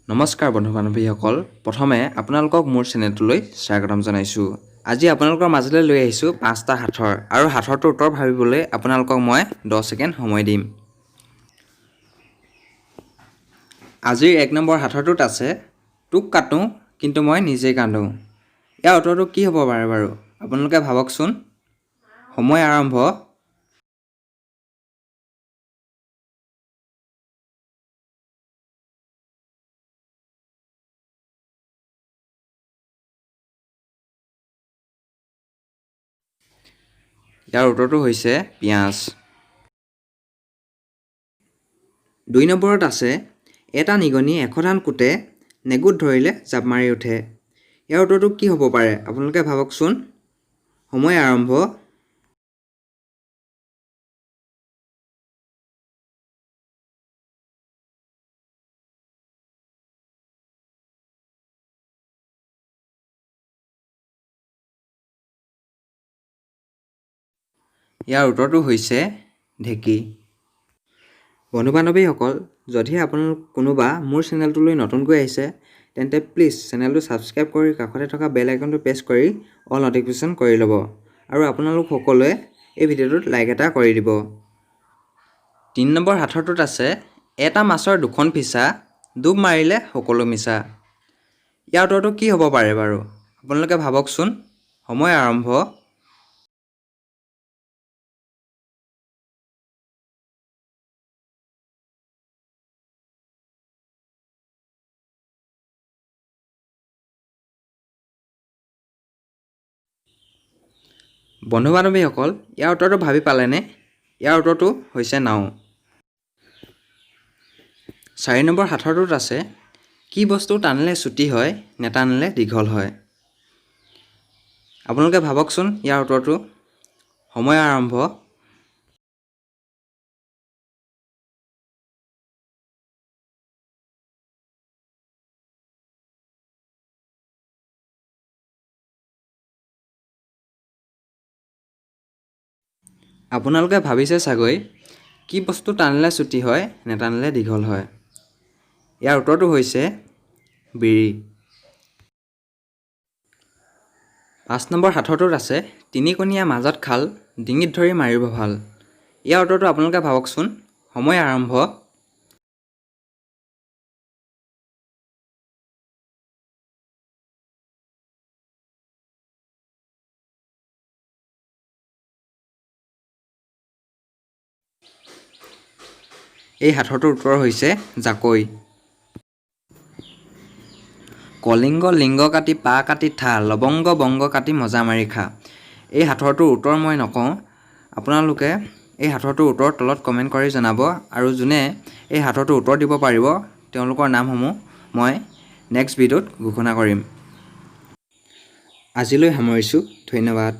নমস্কাৰ বন্ধু বান্ধৱীসকল, প্ৰথমে আপোনালোকক মোৰ চেনেলটোলৈ স্বাগতম জনাইছোঁ। আজি আপোনালোকৰ মাজলৈ লৈ আহিছোঁ পাঁচটা সাঁথৰ আৰু সাঁথৰটোৰ উত্তৰ ভাবিবলৈ আপোনালোকক মই 10 ছেকেণ্ড সময় দিম। আজিৰ 1 নম্বৰ সাঁথৰটোত আছে, "তোক কাটো, কিন্তু মই নিজেই কান্দো।" ইয়াৰ উত্তৰটো কি হ'ব পাৰে বাৰু? আপোনালোকে ভাবকচোন। সময় আৰম্ভ। ইয়াৰ উত্তৰটো হৈছে পিঁয়াজ। 2 নম্বৰত আছে, "এটা নিগনি 100 ধান কুটে, নেগুত ধৰিলে জাপ মাৰি উঠে।" ইয়াৰ উত্তৰটো কি হ'ব পাৰে? আপোনালোকে ভাবকচোন। সময় আৰম্ভ। ইয়াৰ উত্তৰটো হৈছে ঢেঁকী। বন্ধু বান্ধৱীসকল, যদিহে আপোনালোক কোনোবা মোৰ চেনেলটোলৈ নতুনকৈ আহিছে, তেন্তে প্লিজ চেনেলটো ছাবস্ক্ৰাইব কৰি কাষতে থকা বেল আইকনটো প্ৰেছ কৰি অল ন'টিফিকেশ্যন কৰি ল'ব আৰু আপোনালোক সকলোৱে এই ভিডিঅ'টোত লাইক এটা কৰি দিব। 3 নম্বৰ সাঁথৰটোত আছে, "এটা মাছৰ দুখন ফিচা, ডুব মাৰিলে সকলো মিছা।" ইয়াৰ উত্তৰটো কি হ'ব পাৰে বাৰু? আপোনালোকে ভাবকচোন। সময় আৰম্ভ। বন্ধু বান্ধৱীসকল, ইয়াৰ উত্তৰটো ভাবি পালেনে? ইয়াৰ উত্তৰটো হৈছে নাও। 4 নম্বৰ সাঁথৰটোত আছে, "কি বস্তু টানিলে চুটি হয়, নেটানিলে দীঘল হয়?" আপোনালোকে ভাবকচোন ইয়াৰ উত্তৰটো। সময় আৰম্ভ। আপোনালোকে ভাবিছে চাগৈ, কি বস্তু টানিলে চুটি হয়, নেটানিলে দীঘল হয়? ইয়াৰ উত্তৰটো হৈছে বিড়ি। 5 নম্বৰ সাঁথৰটোত আছে, "তিনিকোণীয়া মাজত খাল, ডিঙিত ধৰি মাৰিব ভাল।" ইয়াৰ উত্তৰটো আপোনালোকে ভাবকচোন। সময় আৰম্ভ। এই সাঁথৰটোৰ উত্তৰ হৈছে জাকৈ। "কলিংগ লিংগ কাটি পা কাটি থা, লৱংগ বংগ কাটি মজা মাৰি খা।" এই সাঁথৰটোৰ উত্তৰ মই নকওঁ। আপোনালোকে এই সাঁথৰটোৰ উত্তৰ তলত কমেণ্ট কৰি জনাব আৰু যোনে এই সাঁথৰটোৰ উত্তৰ দিব পাৰিব, তেওঁলোকৰ নামসমূহ মই নেক্সট ভিডিঅ'ত ঘোষণা কৰিম। আজিলৈ সামৰিছোঁ। ধন্যবাদ।